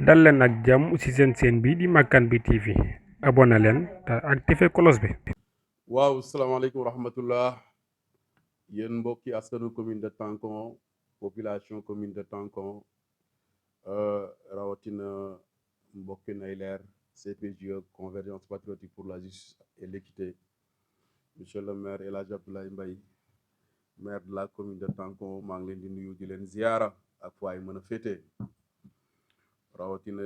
dal leen ak jàmm ci seen bi di Makkan Bi TV abonné leen te activé cloche bi. waaw salaamaaleykum wa rahmatullah yéen mbokki askanu commune de Tankon population commune de Tankon rawatina mbokki nay leer CPGE convergence patriotique pour la justice et l'équité monsieur le maire El Hadj Abdoulaye Mbaye maire de la commune de Tankon maa ngi leen di nuyu di leen ziyaara ak fu ay mën a féete rawatina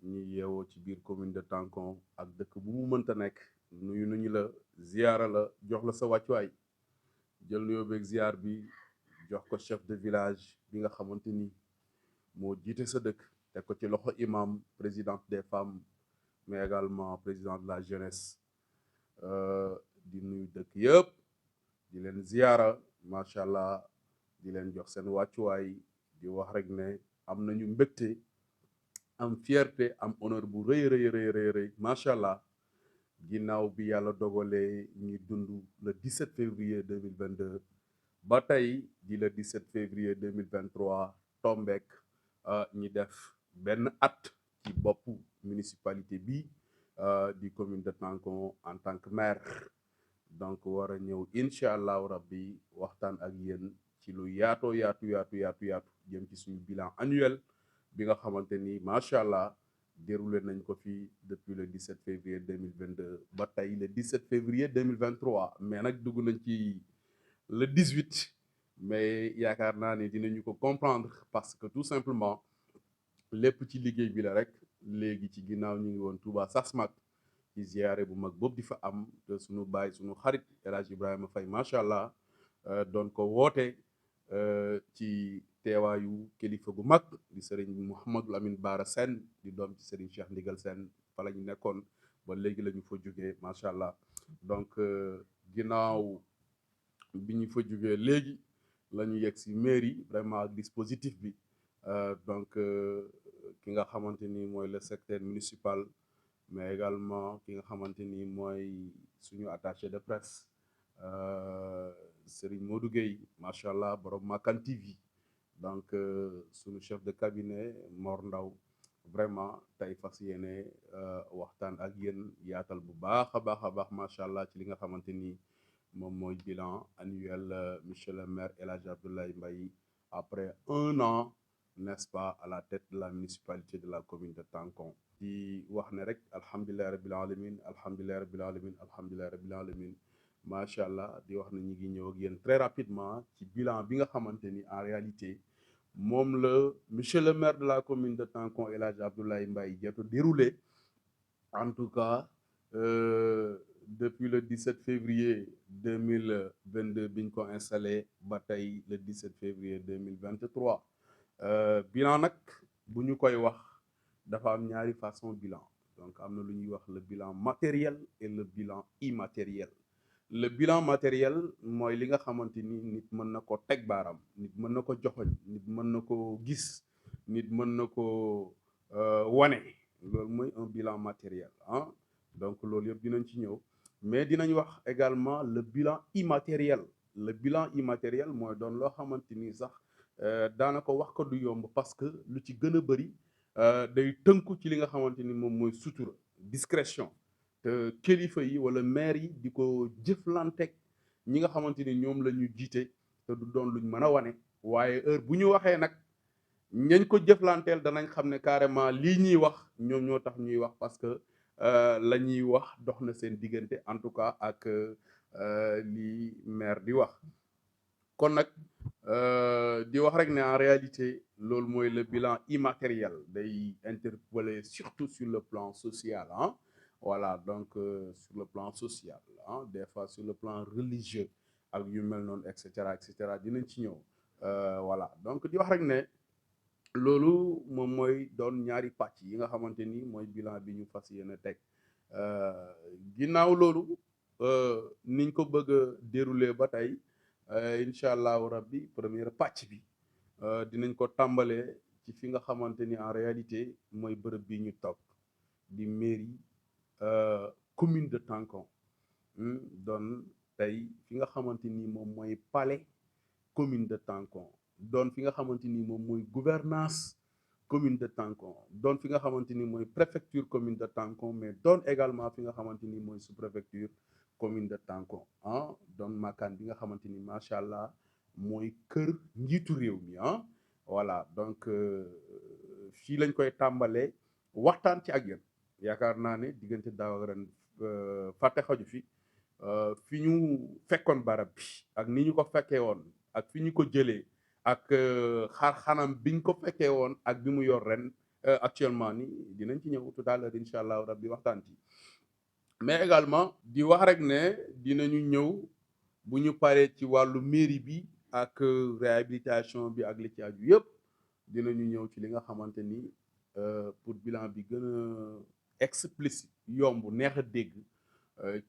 ñi yeewoo ci biir commune de Tankon ak dëkk bu mu mënta nekk nuyu nañu la ziyaara la jox la sa wàccuwaay jël nuyoo beeg ziyaar bi jox ko chef de village bi nga xamante ni moo jiite sa dëkk teg ko ci loxo imam présidente des femmes mais également président de la jeunesse di nuyu dëkk yëpp di leen ziyaara macha allah di leen jox seen wàccuwaay di wax rek ne am nañu mbégte am fierté am honneur bu rëy rëy macha allah ginnaaw bi yàlla dogalee ñuy dund le 17 février 2022 ba tey di le 17 février 2023 tombeek ñi def benn at ci boppu municipalité bi di commune de Tankon en tant que maire donc war a ñëw incha allahu rabbi waxtaan ak yéen ci lu yaatu jëm ci suñu bilan annuel bi nga xamante ni macha allah déroulé nañ ko fii depuis le 17 février 2022 ba tey le 17 février 2023 mais nag dugg nañ ci le 18 mais yaakaar naa ne dinañu ko comprendre parce que tout simplement lépp ci liggéey bi la rek léegi ci ginnaaw ñu ngi woon Touba Sasmak ci ziyaare bu mag boobu di fa am te suñu baay suñu xarit El Hadj Ibrahima Faye macha allah doon ko woote ci teewaayu kilifa gu mag di Serigne Mouhamadou Lamine Bara Sène di doom ci Serigne Cheikh Ndigal Sène fa la ñu nekkoon ba léegi la ñu fa jógee macha allah donc ginnaaw bi ñu fa jógee léegi la ñu yegg si mairie vraiment ak dispositif bi donc ki nga xamante ni mooy le secrétaire municipal mais également ki nga xamante ni mooy suñu attaché de presse Serigne Modou Gueye macha allah borom Makkan TV donc suñu chef de cabinet Mor Ndaw vraiment tey fas yéene waxtaan ak yéen yaatal bu baax a baax macha allah ci li nga xamante ni moom mooy bilan annuel monsieur le maire El Hadj Abdoulaye Mbaye après un an n'est-ce pas à la tête de la municipalité de la commune de Tankon di wax ne rek alhamdulillahi rabbil alamin macha allah di wax ne ñu ngi ñëw ak yéen très rapidement ci bilan bi nga xamante ni en réalité moom la monsieur le maire de la commune de Tankon El Hadj Abdoulaye Mbaye jot déroulé en tout cas depuis le 17 février 2022 bi ñu ko installé ba tey le 17 février 2023 bilan nag bu ñu koy wax dafa am ñaari façon bilan donc am na lu ñuy wax le bilan matériel et le bilan immatériel le bilan matériel mooy li nga xamante ni nit mën na ko teg baaram nit mën na ko joxoñ nit mën na ko gis nit mën na ko wane loolu mooy un bilan matériel ah donc loolu yëpp dinañ ci ñëw mais dinañ wax également le bilan immatériel mooy doon loo xamante ni sax daanaka wax ko du yomb parce que lu ci gën a bëri day tënku ci li nga xamante ni moom mooy sutura discrétion te kilifa yi wala maire yi di ko jëflanteeg ñi nga xamante ni ñoom la ñu jiite te du doon luñ mën a wane waaye heure bu ñu waxee nag ñañ ko jëflanteel danañ xam ne carrément lii ñuy wax ñoom ñoo tax ñuy wax parce que la ñuy wax dox na seen diggante en tout cas ak lii maire di wax kon nag di wax rek ne en réalité loolu mooy le bilan immatériel day interpeller surtout sur le plan social ah voilà donc sur le plan social ah des fois sur le plan religieux ak yu mel noonu et cetera dinañ ci ñëw voilà donc di wax rek ne loolu moom mooy doon ñaari pàcc yi nga xamante ni mooy bilan bi ñu fas yéene teg ginnaaw loolu niñ ko bëgg a dérouler ba tey incha allahu rabbi première pàcc bi dinañ ko tàmbalee ci fi nga xamante ni en réalité mooy bërëb bi ñu toog di mairie commune de Tankon doon tey fi nga xamante ni moom mooy palais commune de Tankon doon fi nga xamante ni moom mooy gouvernance commune de Tankon doon fi nga xamante ni mooy préfecture commune de Tankon mais doon également fi nga xamante ni mooy sous-préfecture commune de Tankon ah doon makkaan bi nga xamante ni macha allah mooy kër njiitu réew mi ah voilà donc fii lañ koy tàmbalee waxtaan ci ak yéen yaakaar naa ne diggante daaw ak ren fàtte xaju fi ñu fekkoon barab bi ak ni ñu ko fekkee woon ak fi ñu ko jëlee ak xaar xanam biñ ko fekkee woon ak bi mu yor ren actuellement ni dinañ ci ñëw tout à l'heure incha allah rabbi waxtaan ci mais également di wax rek ne dinañu ñëw bu ñu paree ci wàllu mairie bi ak réhabilitation bi ak li ci aju yëpp dinañu ñëw ci li nga xamante ni pour bilan bi gën a explicite yomb neex a dégg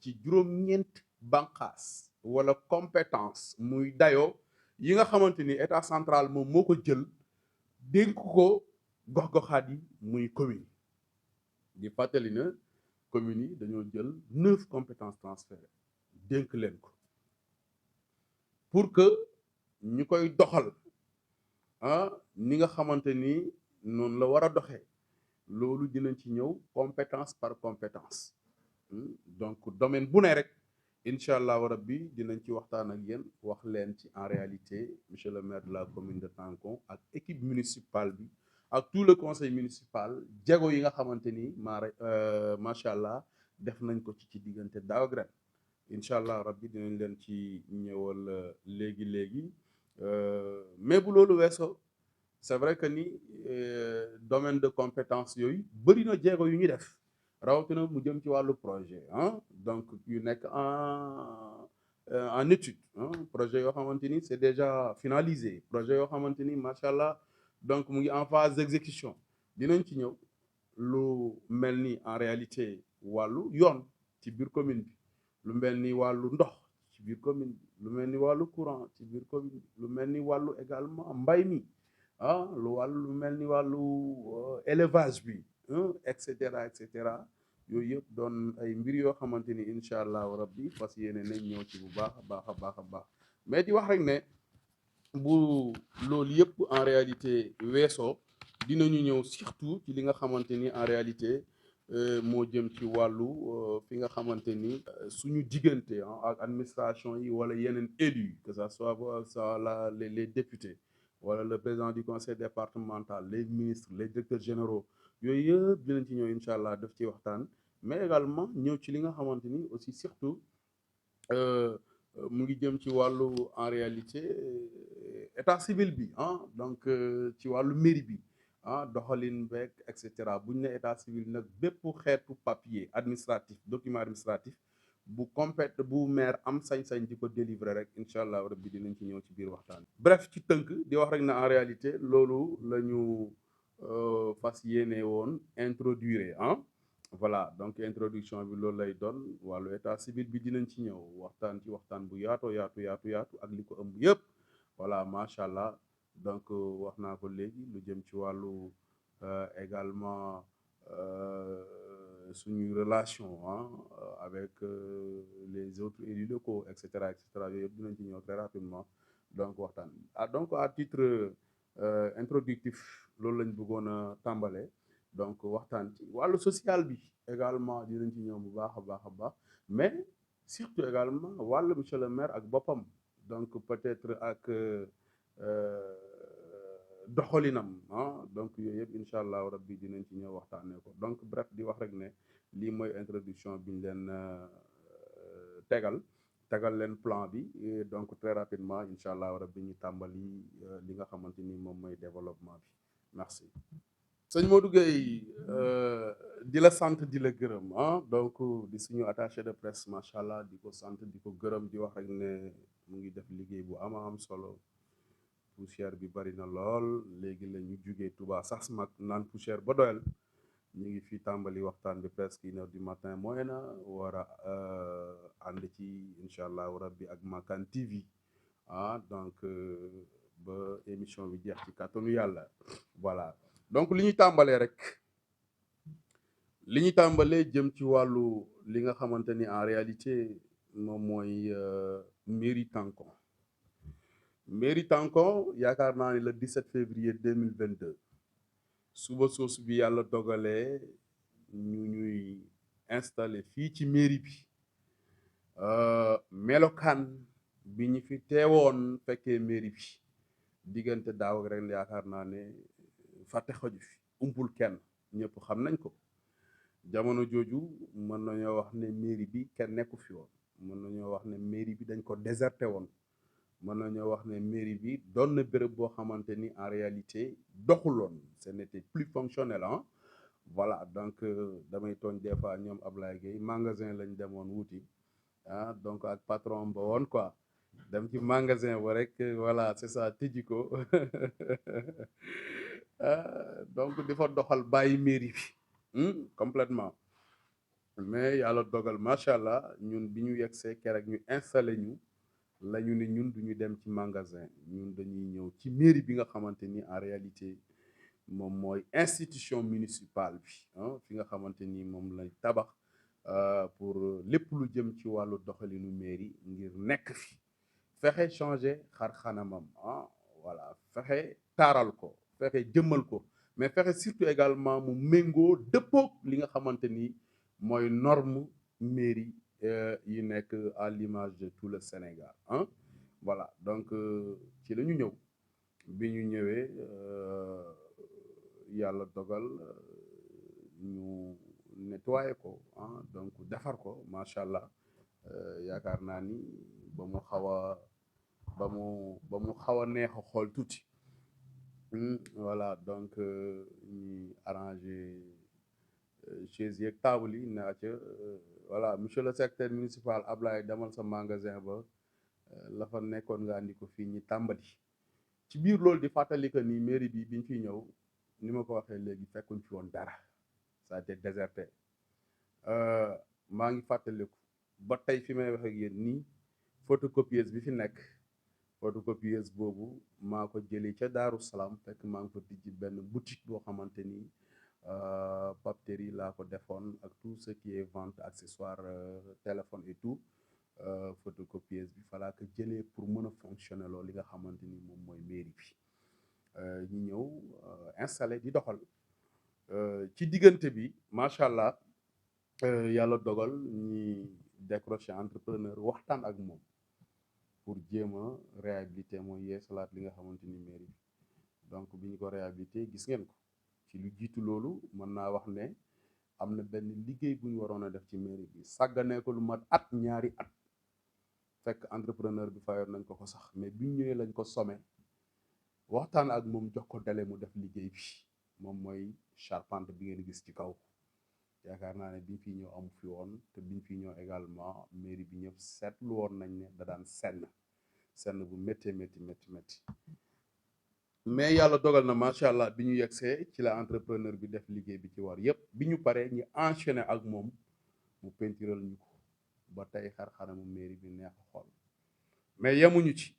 ci juróom-ñeent banqaas wala compétence muy dayoo yi nga xamante ni état central moom moo ko jël dénk ko gox-goxaat yi muy commune di fàttali na communes yi dañoo jël 9 compétences transférées dénk leen ko pour que ñu koy doxal ni nga xamante ni noonu la war a doxee loolu dinañ ci ñëw compétence par compétence donc domaine bu ne rek incha allahu rabbi dinañ ci waxtaan ak yéen wax leen ci en réalité monsieur le maire de la commune de Tankon ak équipe municipale bi ak tout le conseil municipal jéego yi nga xamante ni macha allah def nañ ko ci diggante daaw ak ren incha allah rabbi dinañ leen ci ñëwal léegi mais bu loolu weesoo c'est vrai que ni domaine de compétence yooyu bëri na jéego yu ñu def rawatina mu jëm ci wàllu projet donc yu nekk en étude projet yoo xamante ni c'est déjà finalisé projet yoo xamante ni macha allah donc mu ngi en phase d'exécution dinañ ci ñëw lu mel ni en réalité wàllu yoon ci biir commune bi lu mel ni wàllu ndox ci biir commune bi lu mel ni wàllu courant ci biir commune bi lu mel ni wàllu également mbay mi lu mel ni wàllu élevage bi et cetera yooyu yëpp doon ay mbir yoo xamante ni incha allahu rabbi fas yéene nañ ñëw ci bu baax a baax mais di wax rek ne bu loolu yëpp en réalité weesoo dinañu ñëw surtout ci li nga xamante ni en réalité moo jëm ci wàllu fi nga xamante ni suñu diggante ak administration yi wala yeneen élus que ça soit les députés wala le président du conseil départemental les ministres les directeurs généraux yooyu yëpp dinañ ci ñëw incha allah def ci waxtaan mais également ñëw ci li nga xamante ni aussi surtout mu ngi jëm ci wàllu en réalité état civil bi donc ci wàllu mairie bi doxalin beeg et cetera bu ñu ne état civil nag bépp xeetu papier administratif document administratif bu maire am sañ-sañ di ko délivrer rek incha allah rabbi dinañ ci ñëw ci biir waxtaan bref ci tënk di wax rek na en réalité loolu la ñu fas yéene woon introduire voilà donc introduction bi loolu lay doon wàllu état civil bi dinañ ci ñëw waxtaan bu yaatu ak li ko ëmb yëpp voilà macha allah donc wax naa ko léegi lu jëm ci wàllu également suñuy relation avec les autres élus locaux et cetera yooyu yëpp dinañ ci ñëw très rapidement donc waxtaan donc à titre introductif loolu lañ bëggoon a tàmbale donc waxtaan ci wàllu social bi également dinañ ci ñëw bu baax a baax mais surtout également wàllu monsieur le maire ak boppam donc peut-être ak doxalinam donc yooyu yëpp incha allah rabbi dinañ ci ñëw waxtaanee ko donc bref di wax rek ne lii mooy introduction bi ñu leen tegal leen plan bi donc très rapidement incha allah rabbi ñu tàmbali li nga xamante ni moom mooy développement bi merci. sëñ Modou Gueye di la sant di la gërëm donc di suñu attaché de presse macha allah di ko sant di ko gërëm di wax rek ne mu ngi def liggéey bu am solo poussière bi bari na lool léegi la ñu jugee Touba sax mag naan poussière ba doyal ñu ngi fi tàmbali waxtaan bi presque 1h du matin mooy na war a ànd ci incha allah rabbi ak Makan TV donc ba émission bi jeex ci kàttanu yàlla voilà. donc li ñuy tàmbalee jëm ci wàllu li nga xamante ni en réalité moom mooy mairie Tankon yaakaar naa ni le 17 février 2022 suba soosu bi yàlla dogalee ñu ñuy installé fii ci mairie bi melokaan bi ñu fi teewoon fekkee mairie bi diggante daaw ak ren yaakaar naa ne fàtte xaju fi umpul kenn ñëpp xam nañ ko jamono jooju mën nañoo wax ne mairie bi kenn nekku fi woon mën nañoo wax ne mairie bi dañ ko déserté woon mën nañoo wax ne mairie bi doon na béréb boo xamante ni en réalité doxuloon ce n'était plus fonctionnel ah voilà donc damay tooñ des fois ñoom Ablaye Gueye magasin lañ demoon wuti ah donc ak patron ba woon quoi dem ci magasin ba rek voilà c'est ça tëji ko donc di fa doxal bàyyi mairie bi complètement mais yàlla dogal macha allah ñun bi ñu yegsee keroog ñu installé ñu la ñu ne ñun duñu dem ci magasin ñun dañuy ñëw ci mairie bi nga xamante ni en réalité moom mooy institution municipale bi fi nga xamante ni moom lañ tabax pour lépp lu jëm ci wàllu doxalinu mairie ngir nekk fi fexe changer xar xanamam voilà fexe taaral ko fexe jëmmal ko mais fexe surtout également mu méngoo dëppoog li nga xamante ni mooy norme mairie yi nekk à l'image de tout le Sénégal voilà donc ci la ñu ñëw bi ñu ñëwee yàlla dogal ñu nettoyé ko donc defar ko macha allah yaakaar naa ni ba mu xaw a ba mu xaw a neex a xool tuuti voilà donc ñu arrangé chaise yeeg table yi naa ca voilà monsieur le secrétaire municipal Ablaye demal sa magasin ba la fa nekkoon nga andi ko fii ñi tàmbali ci biir loolu di fàttali que ni mairie bi biñ fiy ñëw ni ma ko waxee léegi fekkuñ fi woon dara ça a été déserté maa ngi fàttaliku ba tey fi may wax ak yéen nii photocopieuse bi fi nekk photocopieuse boobu maa ko jëlee ca Daaru Salaam fekk maa ngi ko tijji benn boutique boo xamante ni papeterie laa ko defoon ak tout ce qui est vente accessoire téléphone et tout photocopieuse bi falaa ko jëlee pour mën a fonctionner loolu li nga xamante ni moom mooy mairie bi ñu ñëw installé di doxal ci diggante bi macha allah yàlla dogal ñi décroché entrepreneur waxtaan ak moom pour jéem a réhabilité mooy yeesalaat li nga xamante ni mairie bi donc bi ñu ko réhabilité gis ngeen ko ci lu jiitu loolu mën naa wax ne am na benn liggéey bu ñu waroon a def ci mairie bi sàgganee ko lu mat at ñaari at fekk entrepreneur bi fayoon nañ ko ko sax mais bi ñu ñëwee lañ ko sommé waxtaan ak moom jox ko délai mu def liggéey bi moom mooy charpente bi ngeen gis ci kaw yaakaar naa ne biñ fi ñëw amu fi woon te biñ fi ñëw également mairie bi ñëpp seetlu woon nañ ne da daan senn bu métti mais yàlla dogal na macha allah bi ñu yegsee ci la entrepreneur bi def liggéey bi ci war yépp bi ñu paree ñu enchaîné ak moom mu pentiral ñu ko ba tey xar-xaramu mairie bi neex a xool mais yemuñu ci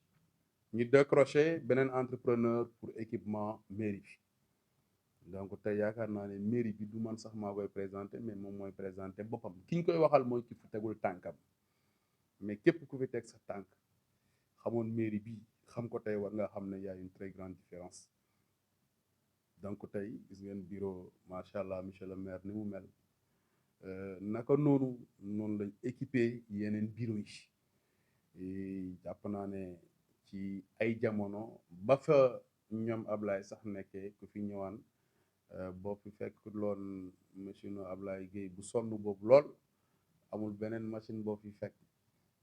ñu décroché beneen entrepreneur pour équipement mairie bi donc tey yaakaar naa ne mairie bi du man sax maa koy présenté mais moom mooy présenté boppam ki ñu koy waxal mooy ki fi tegul tànkam mais képp ku fi teg sa tànk xamoon mairie bi xam ko tey war nga xam ne y a une très grande différence donc tey gis ngeen bureau macha allah monsieur le maire ni mu mel naka noonu lañ équipé yeneen bureau yi jàpp naa ne ci ay jamono ba fa ñoom Ablaye sax nekkee ku fi ñëwaan boo fi fekk loon machine Ablaye Gueye bu sonn boobu lool amul beneen machine boo fi fekk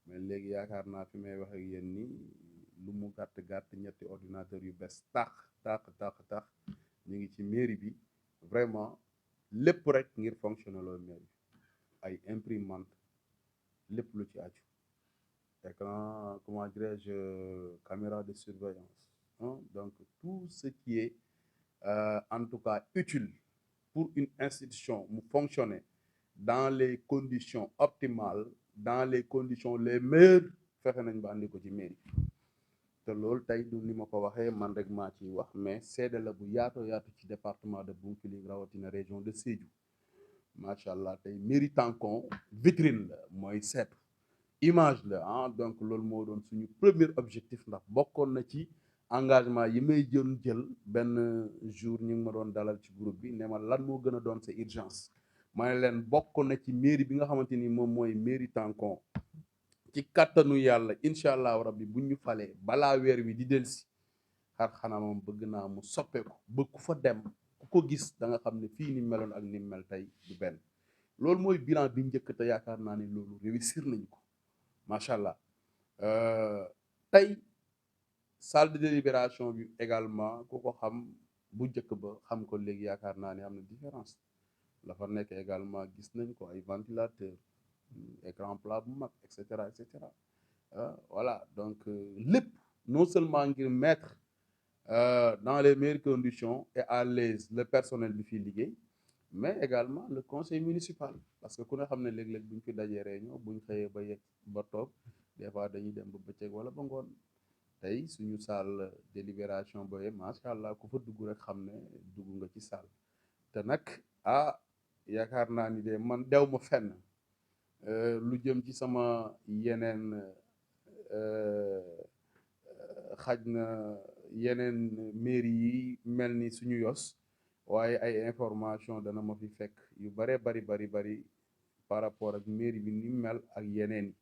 mais léegi yaakaar naa fi may wax ak yéen ni lu mu gàtt ñetti ordinateur yu bees tax ñu ngi ci mairie bi vraiment lépp rek ngir fonctionner loo mairie ay imprimante lépp lu ci aju écran comment dirais-je caméra de surveillance donc tout ce qui est en tout cas utile pour une institution mu fonctionner dans les conditions optimales dans les conditions les meilleures fexe nañ ba andi ko ci mairie te loolu tey du ni ma ko waxee man rek maa ciy wax mais seede la bu yaatu ci département de Bounkiling rawatina région de Sédhiou macha allah tey mairie Tankon vitrine la mooy seetu image la donc loolu moo doon suñu premier objectif ndax bokkoon na ci engagement yi may jël benn jour ñu ngi ma doon dalal ci groupe bi ne ma lan moo gën a doon sa urgence ma ne leen bokk na ci mairie bi nga xamante ni moom mooy mairie Tankon ci kàttanu yàlla incha allahu rabbi bu ñu falee balaa weer wi di delsi xar xanaa moom bëgg naa mu soppeeku ba ku fa dem ku ko gis da nga xam ne fii ni meloon ak ni mel tey du benn loolu mooy bilan bi njëkk te yaakaar naa ne loolu réussir nañ ko macha allah tey salle de délibération bi également ku ko xam bu njëkk ba xam ko léegi yaakaar naa ne am na différence la fa nekk également gis nañ ko ay ventilateur écran plat bu mag et cetera voilà donc lépp non seulement ngir mettre dans les meilleures conditions et à l'aise le personnel bi fiy liggéey mais également le conseil municipal parce que ku ne xam ne léeg-léeg bu ñu fi dajee réunion bu ñu xëyee ba yegg ba toog des fois dañuy dem ba bëccëg wala ba ngoon tey suñu salle délibération booyee macha allah ku fa dugg rek xam ne dugg nga ci salle te nag yaakaar naa ni de man dew ma fenn lu jëm ci sama yeneen xaj na yeneen mairie yi mel ni suñu yos waaye ay information dana ma fi fekk yu bare bari par rapport ak mairie bi ni mel ak yeneen yi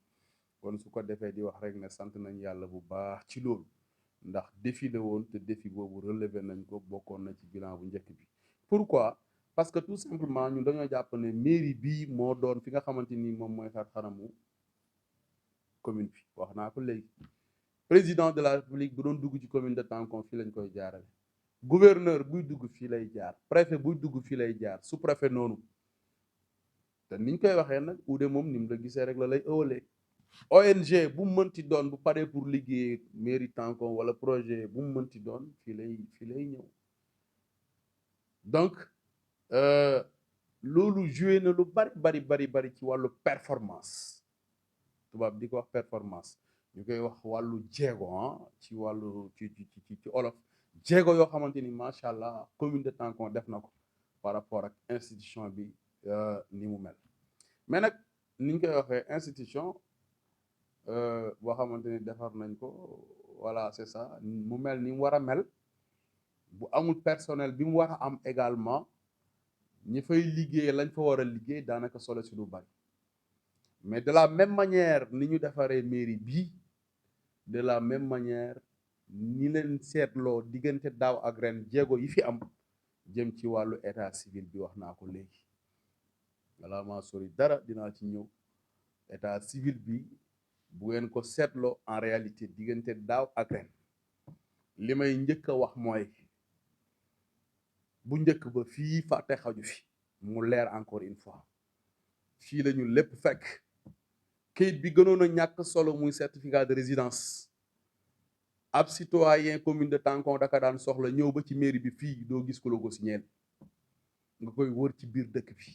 kon su ko defee di wax rek ne sant nañ yàlla bu baax ci loolu ndax défi la woon te défi boobu relevé nañ ko bokkoon na ci bilan bu njëkk bi pourquoi parce que tout simplement ñun dañoo jàpp ne mairie bii moo doon fi nga xamante ni moom mooy xar xanamu commune bi wax naa ko léegi président de la république bu doon dugg ci commune de Tankon fii lañ koy jaarale gouverneur buy dugg fii lay jaar préfet buy dugg fii lay jaar sous préfet noonu te niñ koy waxee nag uude moom ni mu la gisee rek la lay ëwalee ONG bu mu mënti doon bu paree pour liggéey mairie Tankon wala projet bu mu mënti doon fii lay ñëw donc loolu joué na lu bari ci wàllu performance tubaab di ko wax performance ñu koy wax wàllu jéego ci wàllu ci olof jéego yoo xamante ni macha allah commune de Tankon def na ko par rapport ak institution bi ni mu mel mais nag ni ñu koy waxee institution boo xamante ni defar nañ ko voilà c'est ça mu mel ni mu war a mel bu amul personnel bi mu war a am également ñi fay liggéey lañ fa war a liggéey daanaka solo si lu bari mais de la même manière ni ñu defaree mairie bii de la même manière ni leen seetloo diggante daaw ak ren jéego yi fi am jëm ci wàllu état civil bi wax naa ko léegi wala maa sori dara dinaa ci ñëw état civil bi bu ngeen ko seetloo en réalité diggante daaw ak ren li may njëkk a wax mooy bu njëkk ba fii fàtte xaju fi mu leer encore une fois fii la ñu lépp fekk kayit bi gënoon a ñàkk solo muy certificat de résidence ab citoyen commune de Tankon daka daan soxla ñëw ba ci mairie bi fii doo gis ko la ko signeel nga koy wër ci biir dëkk bi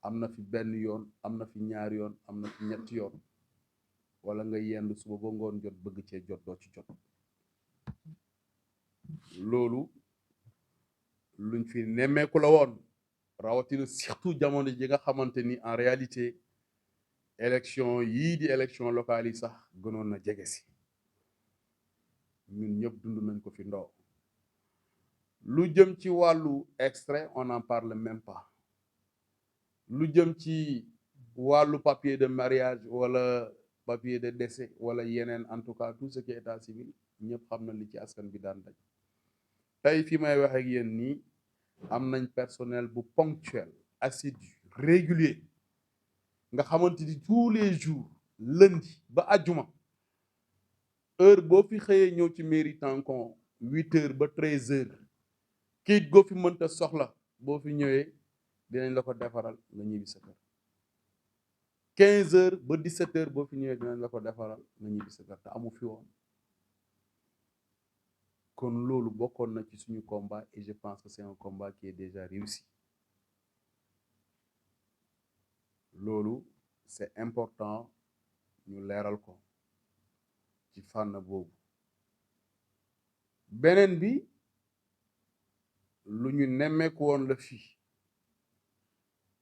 am na fi benn yoon am na fi ñaari yoon am na fi ñetti yoon wala nga yendu suba ba ngoon jot bëgg cee jot doo ci jot loolu luñ fi nemmeeku la woon rawatina surtout jamono ji nga xamante ni en réalité élection yii di élection locale yi sax gënoon na jege si ñun ñëpp dund nañ ko fi ndaw lu jëm ci wàllu extrait on n'en parle même pas lu jëm ci wàllu papier de mariage wala papier de décès wala yeneen en tout cas tout ce qui est état civil ñëpp xam na li ci askan bi daan daj tey fi may wax ak yéen nii am nañ personnel bu ponctuel assidu régulier nga xamante ni tous les jours lundi ba àjjuma heure boo fi xëyee ñëw ci mairie Tankon 8h ba 13h kayit goo fi mënta soxla boo fi ñëwee dinañ la ko defaral nga ñibbi sa kër 15h ba 17h boo fi ñëwee dinañ la ko defaral nga ñibbi sa kër te amu fi woon kon loolu bokkoon na ci suñu combat et je pense que c'est un combat qui est déjà réussi loolu c'est important ñu leeral ko ci fànn boobu beneen bi lu ñu nemmeeku woon la fii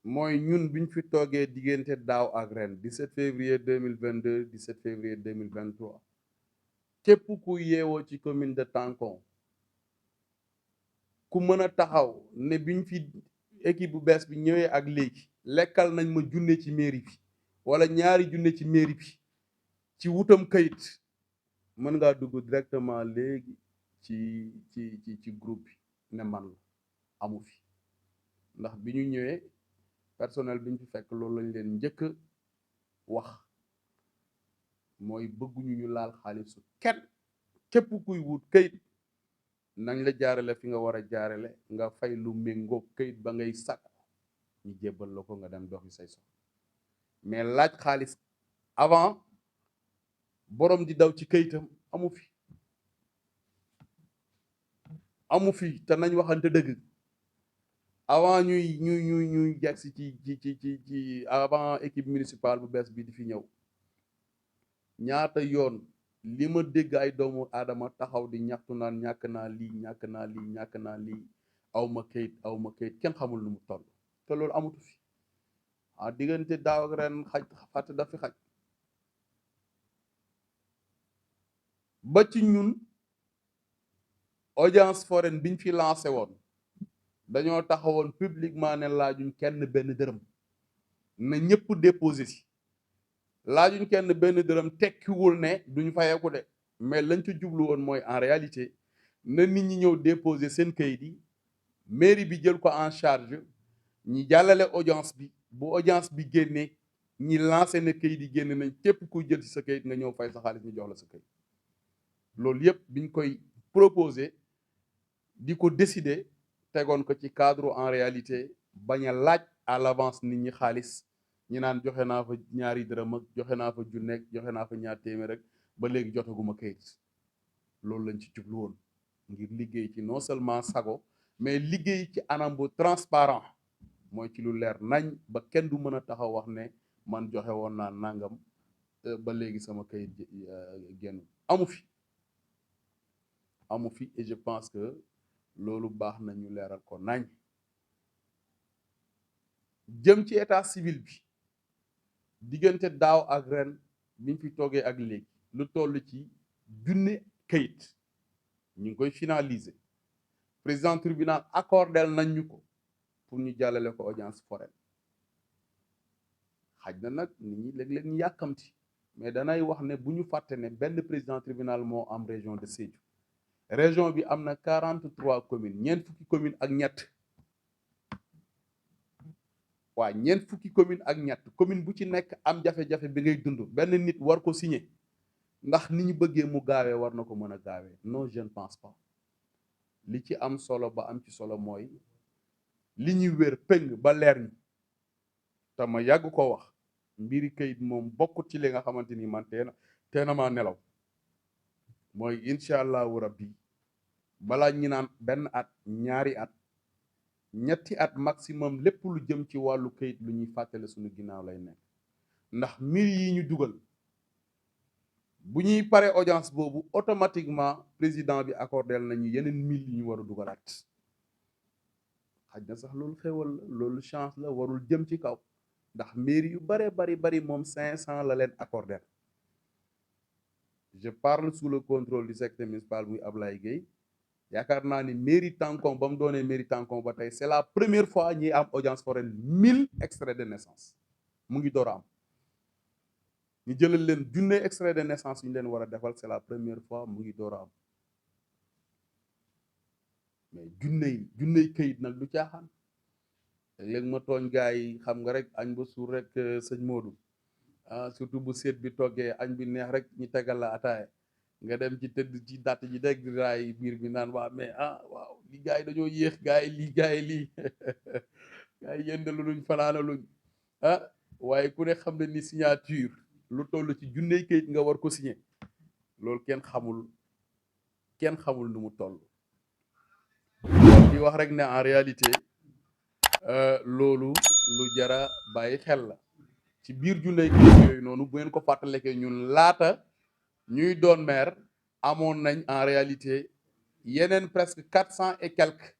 mooy ñun biñ fi toogee diggante daaw ak ren 17 février 2022 17 février 2023 képp ku yeewoo ci commune de Tankon ku mën a taxaw ne biñ fi équipe bu bees bi ñëwee ak léegi lekkal nañ ma junne ci mairie bi wala ñaari junne ci mairie bi ci wutam kayit mën ngaa dugg directement léegi ci groupe bi ne man la amu fi ndax bi ñu ñëwee personnel bi ñu fi fekk loolu lañ leen njëkk wax mooy bëgguñu ñu laal xaalisu kenn képp kuy wut kayit nañ la jaarale fi nga war a jaarale nga fay lu méngóog kayit ba ngay sàkku ñu jébbal la ko nga dem doxi say soxla mais laaj xaalis avant borom di daw ci kayitam amu fi te nañ waxante dëgg avant ñuy jagsi ci avant équipe municipale bu bees bi di fi ñëw ñaata yoon li ma dégg ay doomu aadama taxaw di ñaxtu naan ñàkk naa lii aw ma kayit kenn xamul nu mu toll te loolu amutu fi diggante daaw ak ren xaj fàtte dafi xaj ba ci ñun audience foraine biñ fi lancé woon dañoo taxawoon publiquement ne laajuñ kenn benn dërëm na ñëpp déposé si laajuñ kenn benn dërëm tekkiwul ne duñ fayeeku de mais lañ ci jublu woon mooy en réalité na nit ñi ñëw déposé seen kayit yi mairie bi jël ko en charge ñi jàllale audience bi bu audience bi génnee ñi lancé ne kayit yi génn nañ képp ku jël ci sa kayit nga ñëw fay sa xaalis ñu jox la sa kayit loolu yépp biñ koy proposé di ko décider tegoon ko ci cadre en réalité bañ a laaj à l'avance nit ñi xaalis ñi naan joxe naa fa ñaari dërëm ak joxe naa fa junneeg joxe naa fa ñaar téeméer rek ba léegi jotaguma kayit loolu lañ ci jublu woon ngir liggéey ci non seulement sago mais liggéey ci anam bu transparent mooy ci lu leer nañ ba kenn du mën a taxaw wax ne man joxe woon naa nangam ba léegi sama kayit génn amu fi et je pense que loolu baax na ñu leeral ko nañ jëm ci état civil bi diggante daaw ak ren biñ fi toogee ak léegi lu toll ci junne kayit ñu ngi koy finaliser président tribunal accordel nañ ñu ko pour ñu jàllale ko audience foraine xaj na nag nit ñi léeg-léeg ñu yàkkamti mais danay wax ne bu ñu fàtte ne benn président tribunal moo am région de Sédhiou région bi am na 43 communes ñeent fukki commune ak ñett waa ñeent fukki commune ak ñett commune bu ci nekk am jafe-jafe bi ngay dund benn nit war ko signer ndax ni ñu bëggee mu gaawee war na ko mën a gaawee non je ne pense pas li ci am solo ba am ci solo mooy li ñuy wér péng ba leer ñi te ma yàgg ko wax mbiri kayit moom bokkut ci li nga xamante ni man teena maa nelaw mooy incha allahu rabbi balaa ñi naan benn at ñaari at ñetti at maximum lépp lu jëm ci wàllu kayit lu ñuy fàttale suñu ginnaaw lay nekk ndax mbir yi ñu dugal bu ñuy pare audience boobu automatiquement président bi accordel nañu yeneen 1000 yu ñu war a dugalaat xaj na sax loolu xewal la loolu chance la warul jëm ci kaw ndax mairie yu bare bari moom 500 la leen accordel je parle sous le contrôle du secrétaire municipal muy Ablaye Gueye yaakaar naa ni mairie Tankon ba mu doonee mairie Tankon ba tey c'est la première fois ñi am audience foraine 1000 extraits de naissance mu ngi door a am ñu jëlal leen junne extrait de naissance yu ñu leen war a defal c'est la première fois mu ngi door a am mais junney këyit nag du caaxaan léeg ma tooñ gars yi xam nga rek añ ba suur rek sëñ Modou surtout bu seet bi toggee añ bi neex rek ñu tegal la ataaya nga dem ci tëdd ci dàtt ji dégg raay biir bi naan waa mais waaw li gars yi dañoo yéex gars yi lii gars yi yëndalu luñ fanaana luñ waaye ku ne xam ne ni signature lu toll ci junney këyit nga war ko signé loolu kenn xamul nu mu toll di wax rek ne en réalité loolu lu jara bàyyi xel la ci biir junney këyit yooyu noonu bu ngeen ko fàttalekee ñun laata ñuy doon maire amoon nañ en réalité yeneen presque 400 et quelques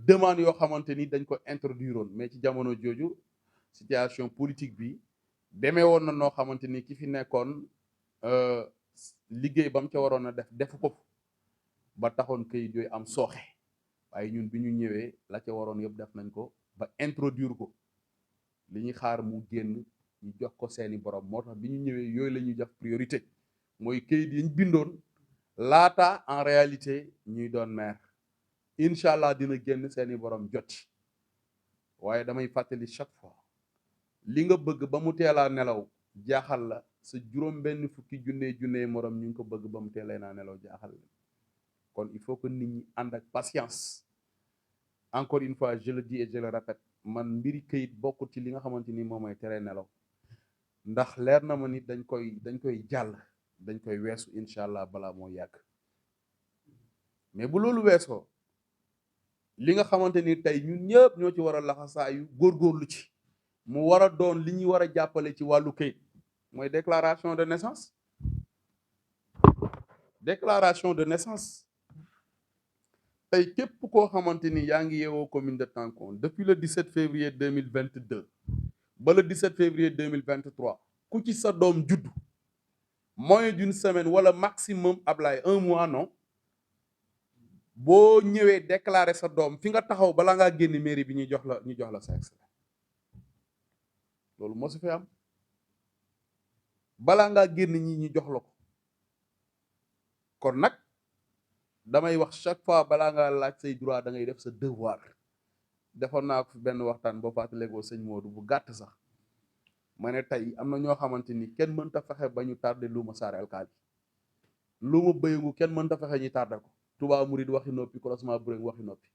demandes yoo xamante ni dañ ko introduire woon mais ci jamono jooju situation politique bi demee woon na noo xamante ni ki fi nekkoon liggéey ba mu ca waroon a def defu ko ba taxoon kayit yooyu am sooxe waaye ñun bi ñu ñëwee la ca waroon yëpp def nañ ko ba introduire ko li ñuy xaar mu génn ñu jox ko seeni borom moo tax bi ñu ñëwee yooyu la ñuy jox priorité mooy kayit yi ñu bindoon laata en réalité ñuy doon maire incha allah dina génn seeni borom jot waaye damay fàttali chaque fois li nga bëgg ba mu teelaa nelaw jaaxal la sa juróom benn fukki junne morom ñu ngi ko bëgg ba mu teelee naa nelaw jaaxal la kon il faut que nit ñi ànd ak patience encore une fois je le dis et je le répète man mbiri këyit bokkut ci li nga xamante ni moom mooy tere nelaw ndax leer na ma ni dañ koy jàll dañ koy weesu incha allah balaa moo yàgg mais bu loolu weesoo li nga xamante ni tey ñun ñëpp ñoo ci war a laxasaayu góorgóorlu ci mu war a doon li ñuy war a jàppale ci wàllu këyit mooy déclaration de naissance tey képp koo xamante ni yaa ngi yeewoo commune de Tankon depuis le 17 février 2022 ba le 17 février 2023 ku ci sa doom juddu moins d'une semaine wala maximum Ablaye 1 mois non boo ñëwee déclarer sa doom fi nga taxaw balaa ngaa génn mairie bi ñu jox la sa extrait loolu moo su fi am balaa ngaa génn ñu jox la ko kon nag damay wax chaque fois balaa ngaa laaj say droit da ngay def sa devoir defoon naa ko fi benn waxtaan boo fàttalikoo sëñ Modou bu gàtt sax ma ne tey am na ñoo xamante ni kenn mënta fexe ba ñu tardé luuma saare alkaali luuma bëyëngu kenn mënta fexe ñu tardé ko Touba Mouride waxi noppi croisement Boureng waxi noppi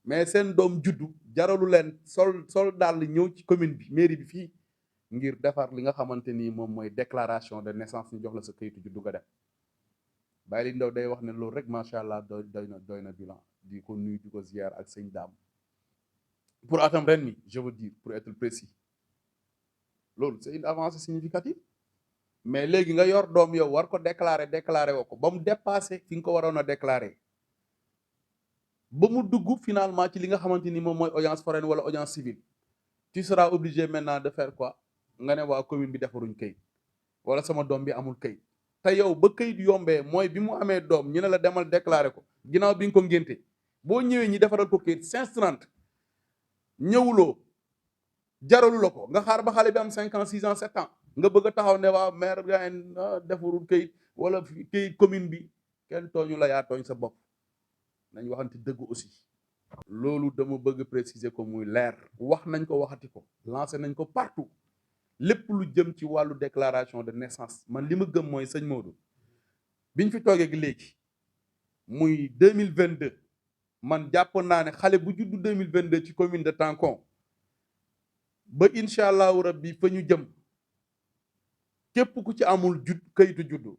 mais seen doom juddu jaralu leen sol daal ñëw ci commune bi mairie bi fii ngir defar li nga xamante ni moom mooy déclaration de naissance ñu jox la sa kayitu juddu nga def bàyyi li ndaw day wax ne loolu rek macha allah doy na bilan di ko nuyu di ko ziar ak sëñ daam pour atam ren mi je veux dire pour être précis loolu c'est une avancée significative mais léegi nga yor doom yow war ko déclarer woo ko ba mu dépassé fi nga ko waroon a déclarer ba mu dugg finalement ci li nga xamante ni moom mooy audience foraine wala audience civile tu seras obligé maintenant de faire quoi nga ne waa commune bi defaruñ kayit wala sama doom bi amul kayit te yow ba kayit yombee mooy bi mu amee doom ñu ne la demal déclarer ko ginnaaw bi nga ko ngénte boo ñëwee ñi defaral ko kayit 530 ñëwuloo jaralu la ko nga xaar ba xale bi am 5 ans 6 ans 7 ans nga bëgg a taxaw ne waa maire gaa defarul kayit wala kayit commune bi kenn tooñu la yaa tooñ sa bopp nañ waxante dëgg aussi loolu dama bëgg préciser ko muy leer wax nañ ko waxati ko lancé nañ ko partout lépp lu jëm ci wàllu déclaration de naissance man li ma gëm mooy sëñ Modou biñ fi toogee gi léegi muy 2022 man jàpp naa ne xale bu juddu 2022 ci commune de Tankon ba incha allahu rabbi fa ñu jëm képp ku ci amul kayitu juddu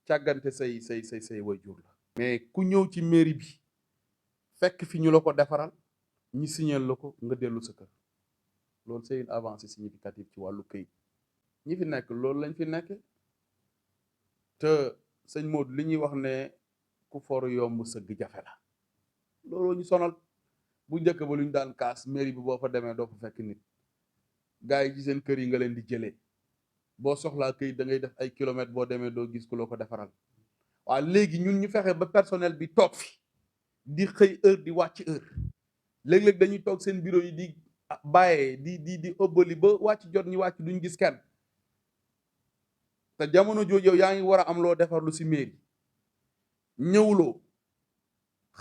càggante say waajur la mais ku ñëw ci mairie bi fekk fi ñu la ko defaral ñu signal la ko nga dellu sa kër loolu c'est une avancée significative ci wàllu këyit ñi fi nekk loolu lañ fi nekk te sëñ Modou li ñuy wax ne ku for yomb sëgg jafe la looloo ñu sonal bu njëkk ba lu ñu daan kaas mairie bi boo fa demee doo fa fekk nit gars yi ci seen kër yi nga leen di jëlee boo soxlaa këyit da ngay def ay kilomètres boo demee doo gis ku la ko defaral waaw léegi ñun ñu fexe ba personnel bi toog fi di xëy heure di wàcc heure léeg-léeg dañuy toog seen bureau yi di bàyyee di ëbbali ba wàcc jot ñu wàcc duñ gis kenn te jamono jooju yow yaa ngi war a am loo defarlu si mairie ñëwuloo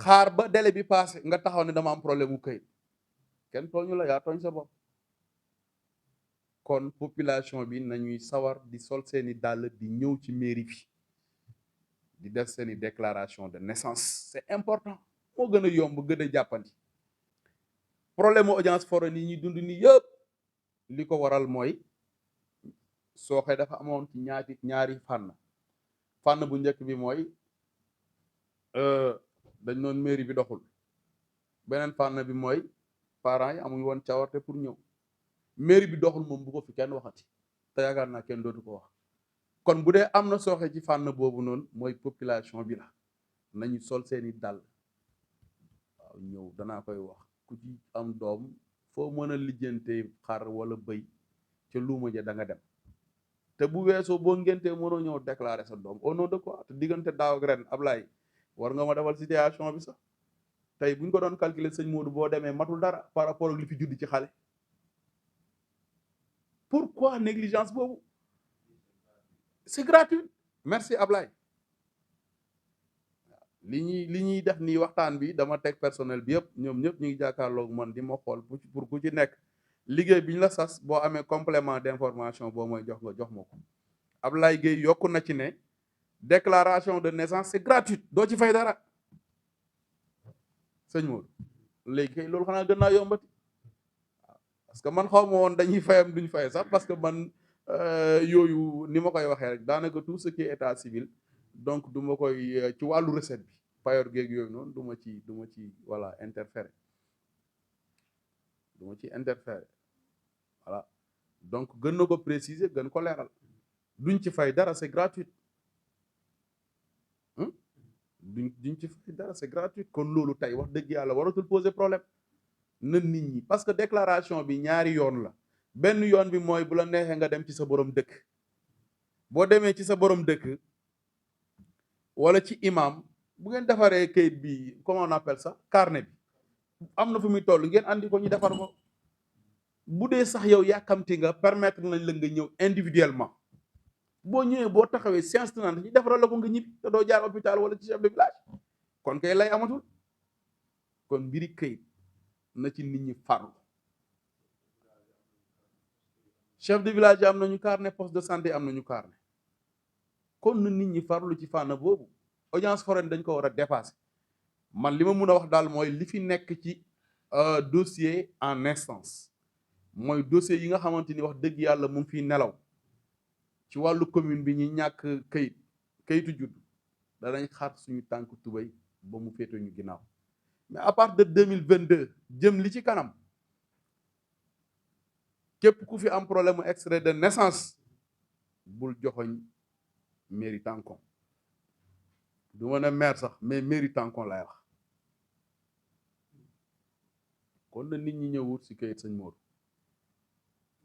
xaar ba délai bi passé nga taxaw ne dama am problème mu këyit kenn tooñu la yaa tooñ sa bopp kon population bi nañuy sawar di sol seeni dàll di ñëw ci mairie bi di def seeni déclaration de naissance c'est important moo gën a yomb gën a jàppandi problème mu audience foraine yi ñuy dund ni yëpp li ko waral mooy sooxe dafa amoon ci ñaari fànn bu njëkk bi mooy dañ noon mairie bi doxul beneen fànn bi mooy parents yi amuñ woon cawarte pour ñëw mairie bi doxul moom bu ko fi kenn waxati te yaakaar naa kenn dootu ko wax kon bu dee am na sooxe ci fànn boobu noonu mooy population bi la nañu sol seeni dàll waaw ñëw danaa koy wax ku ci am doom foo mën a lijjante xar wala bëy ca luuma ja da nga dem te bu weesoo boo ngéntee mënoo ñëw déclarer sa doom au nom de quoi te diggante daaw ak ren Ablaye war nga ma defal situation bi sax tey bu ñu ko doon calculer sëñ Modou boo demee matul dara par rapport ak li fi judd ci xale pourquoi négligence boobu c'est gratuit merci Ablaye li ñuy def nii waxtaan bi dama teg personnel bi yëpp ñoom ñëpp ñu ngi jàkkaarloog man di ma xool pour ku ci nekk liggéey bi ñu la sas boo amee complément d'information boo mooy jox nga jox ma ko Ablaye Gueye yokku na ci ne déclaration de naissance c'est gratuite doo ci fay dara sëñ Modou léegi kay loolu xanaa gën naa yombati parce que man xaw ma woon dañuy fayam duñ fay sax parce que man yooyu ni ma koy waxee rek daanaka tout ce qui est état civil donc du ma koy ci wàllu recette bi payor géeg yooyu noonu du ma ci voilà interférer voilà donc gën na ko préciser gën ko leeral duñ ci fay dara c'est gratuit duñ ci fay dara c'est gratuit kon loolu tey wax dëgg yàlla waratul poser problème na nit ñi parce que déclaration bi ñaari yoon la benn yoon bi mooy bu la neexee nga dem ci sa borom dëkk boo demee ci sa borom dëkk wala ci imam bu ngeen defaree kayit bi comment on appelle ça carnet bi am na fu muy toll ngeen andi ko ñu defar ko bu dee sax yow yàkkamti nga permettre nañ la nga ñëw individuellement boo ñëwee boo taxawee séance tenante ñu defaral la ko nga ñibbi te doo jaar hôpital wala ci chef de village kon kay lay amatul kon mbiri kayit na ci nit ñi farlu chef de village yi am nañu carnet poste de santé am nañu carnet kon na nit ñi farlu ci fànn boobu audience foraine dañ ko war a dépasser man li ma mun a wax daal mooy li fi nekk ci dossier en instance mooy dossier yi nga xamante ni wax dëgg yàlla mu ngi fiy nelaw ci wàllu commune bi ñi ñàkk kayitu judd danañ xaar suñu tànk tubay ba mu féete ñu ginnaaw mais à partir de 2022 jëm li ci kanam képp ku fi am problème mu extrait de naissance bul joxoñ mairie Tankon du ma ne maire sax mais mairie Tankon lay wax kon na nit ñi ñëw wut si kayit sëñ Modou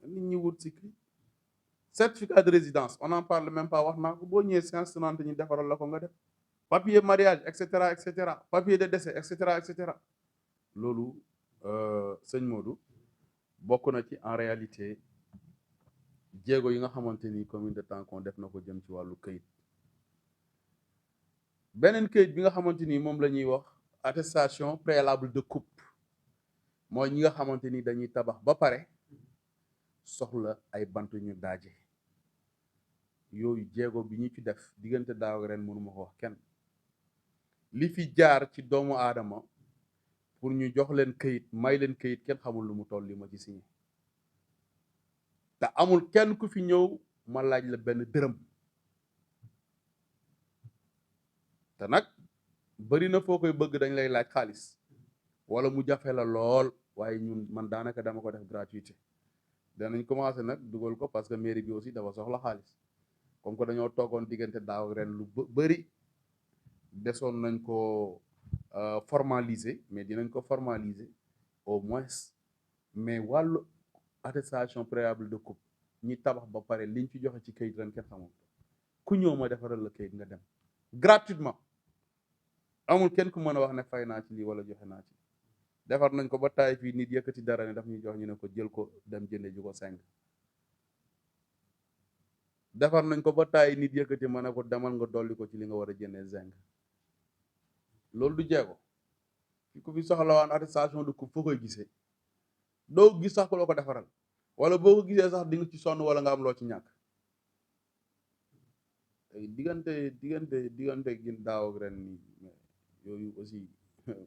nit ñi wut si kayit certificat de résidence on en parle même pas wax naa ko boo ñëwee séance tenante ñu defaral la ko nga def papier mariage et cetera papier de décès et cetera loolu sëñ Modou bokk na ci en réalité jéego yi nga xamante ni commune de Tankon def na ko jëm ci wàllu këyit beneen këyit bi nga xamante ni moom la ñuy wax attestation préalable de coupe mooy ñi nga xamante ni dañuy tabax ba pare soxla ay bant ñu daaje yooyu jéego bi ñu ci def diggante daaw ak ren mënuma ko wax kenn li fi jaar ci doomu aadama pour ñu jox leen këyit may leen këyit kenn xamul lu mu toll li ma ci signé te amul kenn ku fi ñëw ma laaj la benn dërëm te nag bari na foo koy bëgg dañ lay laaj xaalis wala mu jafe la lool waaye ñun man daanaka dama ko def gratuité danañ commencé nag dugal ko parce que mairie bi aussi dafa soxla xaalis comme que dañoo toogoon diggante daaw ren lu bëri desoon nañ ko formaliser mais dinañ ko formaliser au moins mais wàllu attestation préalable de coupe ñi tabax ba pare liñ ci joxe ci kayit ren kenn xamul ku ñëw ma defaral la kayit nga dem gratuitement amul kenn ku mën a wax ne fay naa ci lii wala joxe naa ci defar nañ ko ba taay fii nit yëkkati dara ne daf ñuy jox ñu ne ko jël ko dem jënde ji ko 5 defar nañ ko ba taay nit yëkkati ma ne ko demal nga dolli ko ci li nga war a jëndee 5 loolu du jeego ku fi soxlawaan attestation de coupe foo koy gisee doo gis sax ko loo ko defaral wala boo ko gisee sax di nga ci sonn wala nga am loo ci ñàkk diggante gi daaw ak ren ni yooyu aussi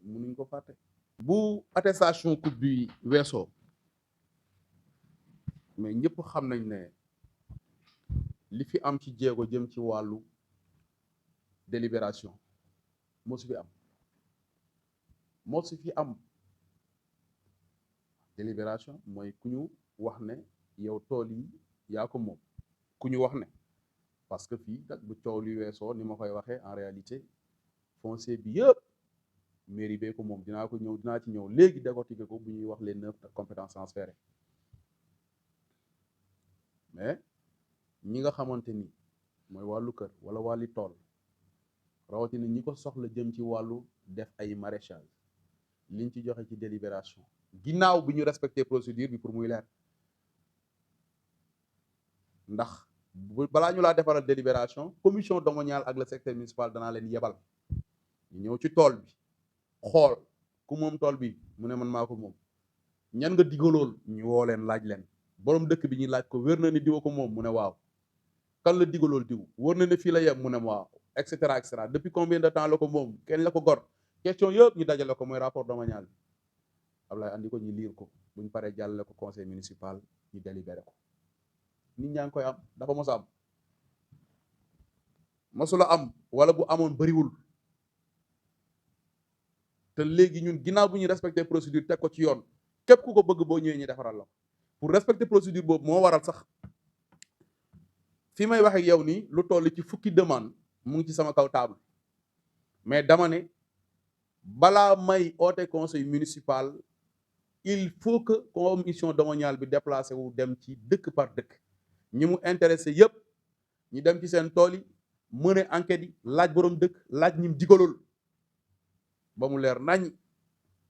mënuñ ko fàtte bu attestation coupe bi weesoo mais ñëpp xam nañ ne li fi am ci jéego jëm ci wàllu délibération moo su fi am délibération mooy ku ñu wax ne yow tool yi yaa ko moom ku ñu wax ne parce que fii nag bu coow li weesoo ni ma koy waxee en réalité foncier bi yëpp mairie bee ko moom dinaa ci ñëw léegi décortiquer ko bu ñuy wax les 9 compétences transférées mais ñi nga xamante ni mooy wàllu kër wala wàlli tool rawatina ñi ko soxla jëm ci wàllu def ay maraîchage liñ ci joxe ci délibération ginnaaw bi ñu respecté procédure bi pour muy leer ndax balaa ñu laa defaral délibération commission domaniale ak le secteur municipal danaa leen yebal ñu ñëw ci tool bi xool ku moom tool bi mu ne man maa ko moom ñan nga digalool ñu woo leen laaj leen borom dëkk bi ñu laaj ko wér na ni diwa ko moom mu ne waaw kan la digalool diw wóor na ne fii la yem mu ne waaw et cetera depuis combien de temps la ko moom kenn la ko gor question yëpp ñu dajale ko mooy rapport domanial bi Ablaye andi ko ñu liir ko bu ñu paree jàllale ko conseil municipal ñu délibéré ko nit ñaa ngi koy am dafa mos a am mosula am wala bu amoon bëriwul te léegi ñun ginnaaw bu ñu respecté procédure teg ko ci yoon képp ku ko bëgg boo ñëwee ñu defaral la pour respecter procédure boobu moo waral sax fi may wax ak yow nii lu toll ci fukki demande mu ngi ci sama kaw table mais dama ne balaa may oote conseil municipal il faut que commission domaniale bi déplacé wu dem ci dëkk par dëkk ñi mu intéressé yépp ñu dem ci seen tool yi mëne enquête yi laaj borom dëkk laaj ñim digalool ba mu leer nañ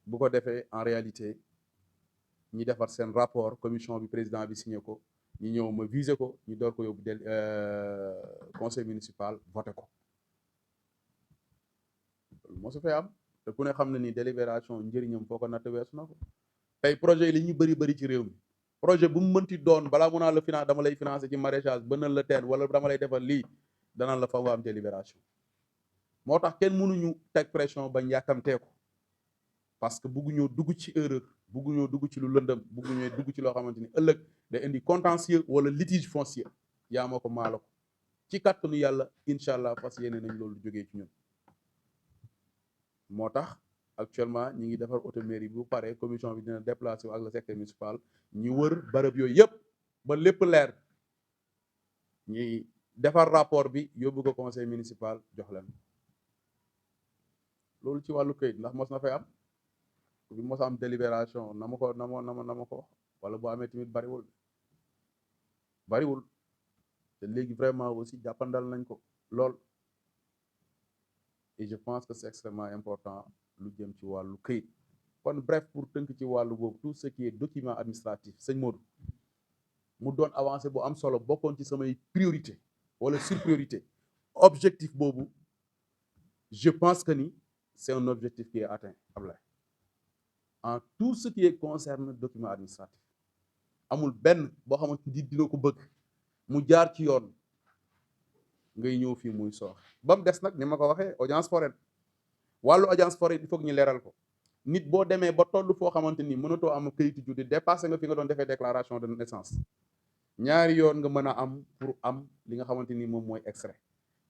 bu ko defee en réalité ñi defar seen rapport commission bi président bi signé ko ñu ñëw ma visé ko ñu door ko yóbbu conseil municipal voté ko moo su fee am te ku ne xam na ni délibération njëriñam foo ko natt weesu na ko tey projet yi li ñu bëri ci réew mi projet bu mu mënti doon balaa mu naa la finance dama lay financé ci maraîchage bënal la teen wala dama lay defal lii danaan la fa nga am délibération moo tax kenn mënuñu teg pression bañ yàkkamtee ko parce que bugguñoo dugg ci erreur bugguñoo dugg ci lu lëndëm bugguñoo dugg ci loo xamante ni ëllëg day indi contentieux wala litige foncier yaa ma ko maala ko ci kàttanu yàlla incha allah fas yéene nañ loolu jógee ci ñun moo tax actuellement ñi ngi defar automairie bu pare commission bi dina déplacé wu ak le secteur municipal ñu wër bërëb yooyu yëpp ba lépp leer ñuy defar rapport bi yóbbu ko conseil municipal jox leen loolu ci wàllu këyit ndax mos na fay am bi mos a am délibération na ma ko wax wala boo amee tamit bariwul te léegi vraiment aussi jàppandal nañ ko lool et je pense que c'est extrêmement important lu jëm ci wàllu këyit kon bref pour tënk ci wàllu boobu tout ce qui est document administratif sëñ Modou mu doon avancé bu am solo bokkoon ci samay priorité wala surpriorité objectif boobu je pense que ni c'est un objectif qui est atteint Ablaye en tout ce qui concerne document administratif amul benn boo xamante ni dina ko bëgg mu jaar ci yoon ngay ñëw fii muy soox ba mu des nag ni ma ko waxee audience foraine wàllu audience foraine il faut que ñu leeral ko nit boo demee ba toll foo xamante ni mënatoo am kayitu juddu dépassé nga fi nga doon defee déclaration de naissance ñaari yoon nga mën a am pour am li nga xamante ni moom mooy extrait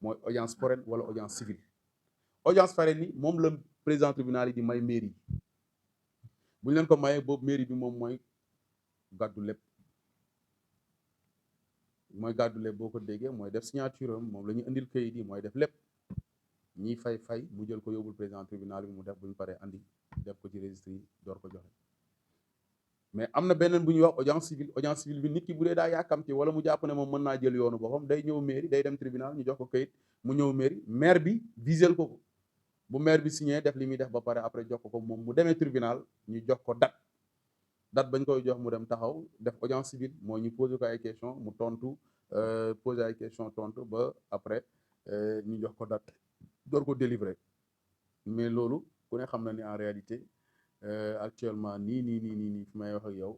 mooy audience foraine wala audience civile audience foraine ni moom la président tribunal yi di may mairie yi bu ñu leen ko mayee boobu mairie bi moom mooy gàddu lépp boo ko déggee mooy def signature am moom la ñu indil kayit yi mooy def lépp ñiy fay mu jël ko yóbbul président tribunal bi mu def bu ñu paree andi def ko ci registre yi door ko joxe mais am na beneen bu ñuy wax audience civile bi nit ki bu dee daa yàkkamti wala mu jàpp ne moom mën naa jël yoonu boppam day ñëw mairie day dem tribunal ñu jox ko kayit mu ñëw mairie maire bi visel ko bu maire bi signé def li muy def ba pare après jox ko moom mu demee tribunal ñu jox ko date bañ koy jox mu dem taxaw def audience civile moo ñu posé ko ay question mu tontu posé ay question tontu ba après ñu jox ko date door ko délivrer mais loolu ku ne xam na ni en réalité actuellement nii fi may wax ak yow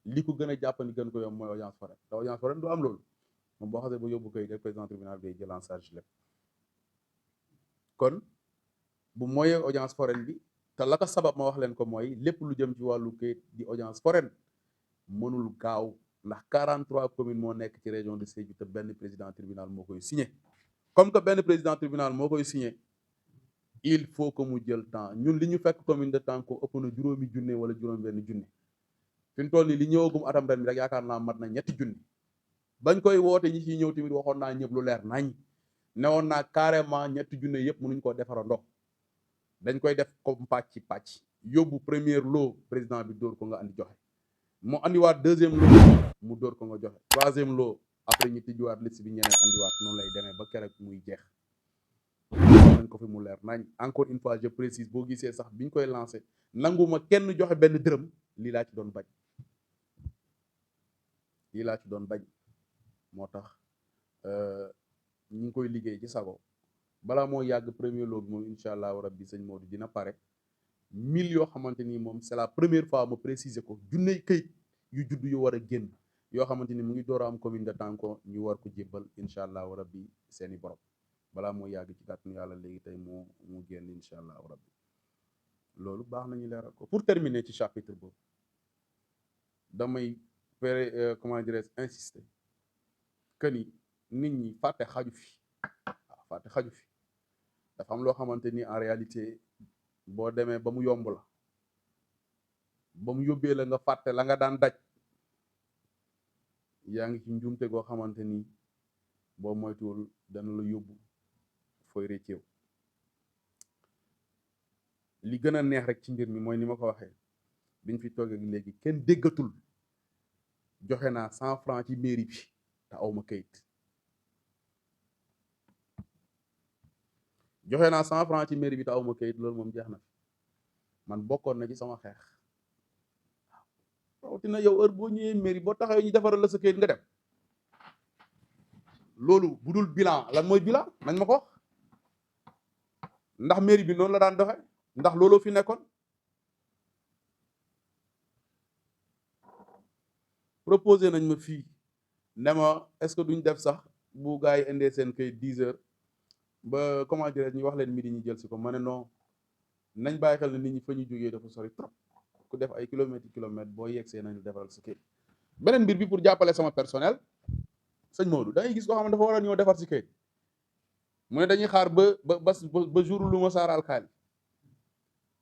li ko gën a jàppandi gën ko yomb mooy audience foraine te audience foraine du am loolu moom boo xasee ba yóbbu koy def président tribunal day jël en charge lépp kon bu mooyee audience foraine bi te la ko sabab ma wax leen ko mooy lépp lu jëm ci wàllu kayit di audience foraine mënul gaaw ndax 43 communes moo nekk ci région de Sédhiou te benn président tribunal moo koy signé comme que benn président tribunal moo koy signé il faut que mu jël temps ñun li ñu fekk commune de Tanko ëpp na juróomi junne wala juróom-benn junne fi mu toll nii li ñëwagum atam ren bi rek yaakaar naa mat na ñetti junni bañ koy woote ñi ciy ñëw tamit waxoon naa ñëpp lu leer nañ newoon naa carrément ñetti junne yëpp mënuñ koo defarandoo dañ koy def comme pàcc yóbbu première lot président bi dóor ko nga andi joxe mu andiwaat deuxième lot mu dóor ko nga joxe troisième lot après ñu tijjiwaat liste bi ñeneen andiwaat noonu lay demee ba keroog muy jeex nañ ko fi mu leer nañ. Encore une fois je précise boo gisee sax biñ koy lancé nanguma kenn joxe benn dërëm lii laa ci doon bañ moo tax ñu ngi koy liggéey ci sago balaa moo yàgg premier lot bi moom incha allahu rabbi sëñ Modou dina pare 1000 yoo xamante ni moom c'est la première fois ma préciser ko junney këyit yu judd yu war a génn yoo xamante ni mu ngi door a am commune de Tanko ñu war ko jébbal incha allahu rabbi seeni borom balaa moo yàgg ci kàttanu yàlla léegi tey mu génn incha allahu rabbi loolu baax nañu leeral ko. Pour terminer ci chapitre boobu damay comment dirais-je insister que ni nit ñi fàtte xaju fi waaw fàtte xaju fi dafa am loo xamante ni en réalité boo demee ba mu yomb la ba mu yóbbee la nga fàtte la nga daan daj yaa ngi ci njuumte goo xamante ni boo moytuwul dana la yóbbu fooy récceew li gën a neex rek ci mbir mi mooy ni ma ko waxee biñ fi toogee léegi kenn déggatul joxe naa 100 francs ci mairie bi te awma kayit joxe naa 100 francs ci mairie bi te awma kayit loolu moom jeex na fi man bokkoon na ci sama xeex rawatina yow heure boo ñëwee mairie boo taxawee ñu defaral la sa kayit nga dem loolu bu dul bilan lan mooy bilan nañ ma ko wax ndax mairie bi noonu la daan doxe ndax looloo fi nekkoon proposé nañ ma fii ne ma est-ce que duñ def sax bu gars yi indee seen kayit 10 heures ba comment dirais ñu wax leen midi ñu jël si ko ma ne non nañ bàyyi xel ne nit ñi fa ñu jógee dafa sori trop ku def ay kilomètres boo yegsee nañu defaral sa kayit. beneen mbir bi pour jàppale sama personnel sëñ Modou da ngay gis koo xam ne dafa war a ñëw defar si kayit mu ne dañuy xaar ba jour lu ma saar alkaali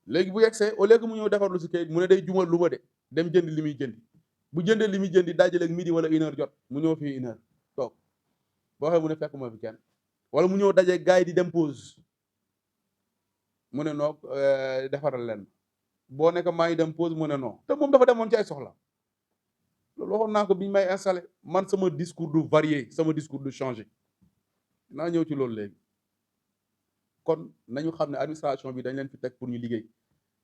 léegi bu yegsee au lieu que mu ñëw defar lu si kayit mu ne day jumal lu ma de dem jënd li muy jëndi bu jëndee li muy jëndi dajaleeg midi wala 1 heure jot mu ñëw fii 1 heure toog boo xee mu ne fekk ma fi kenn wala mu ñëw daje gars yi di dem pause mu ne noog defaral leen boo nekk maa ngi dem pause mu ne non te moom dafa demoon ci ay soxla loolu waxoon naa ko bi ñu may installé man sama discours du varié sama discours du changé naa ñëw ci loolu léegi kon nañu xam ne administration bi dañ leen fi teg pour ñu liggéey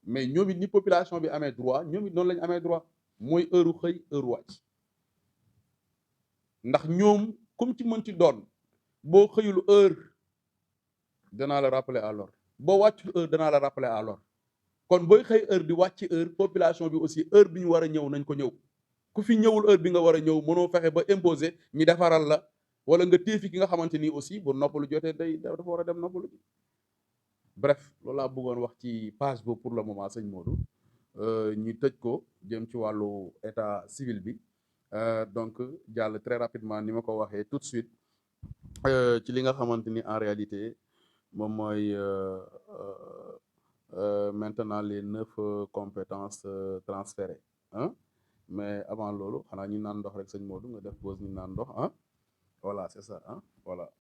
mais ñoom it ni population bi amee droit ñoom it noonu lañu amee droit mooy heure xëy heure wàcc ndax ñoom comme ci mën ci doon boo xëyul heure danaa la rappeler à l'ordre boo wàccul heure danaa la rappeler à l'ordre kon booy xëy heure di wàcc heure population bi aussi heure bi ñu war a ñëw nañ ko ñëw ku fi ñëwul heure bi nga war a ñëw mënoo fexe ba imposer ñi defaral la wala nga téefi ki nga xamante ni aussi bu noppalu jotee dafa war a dem noppalu ji bref loolu laa bëggoon wax ci page boobu pour le moment sëñ Modou ñu tëj ko jëm ci wàllu état civil bi donc jàll très rapidement ni ma ko waxee tout de suite ci li nga xamante ni en réalité moom mooy maintenant les 9 compétences transférées hein mais avant loolu xanaa ñu naan ndox rek sëñ Modou nga def pause ñu naan ndox ah voilà c'est ça ah voilà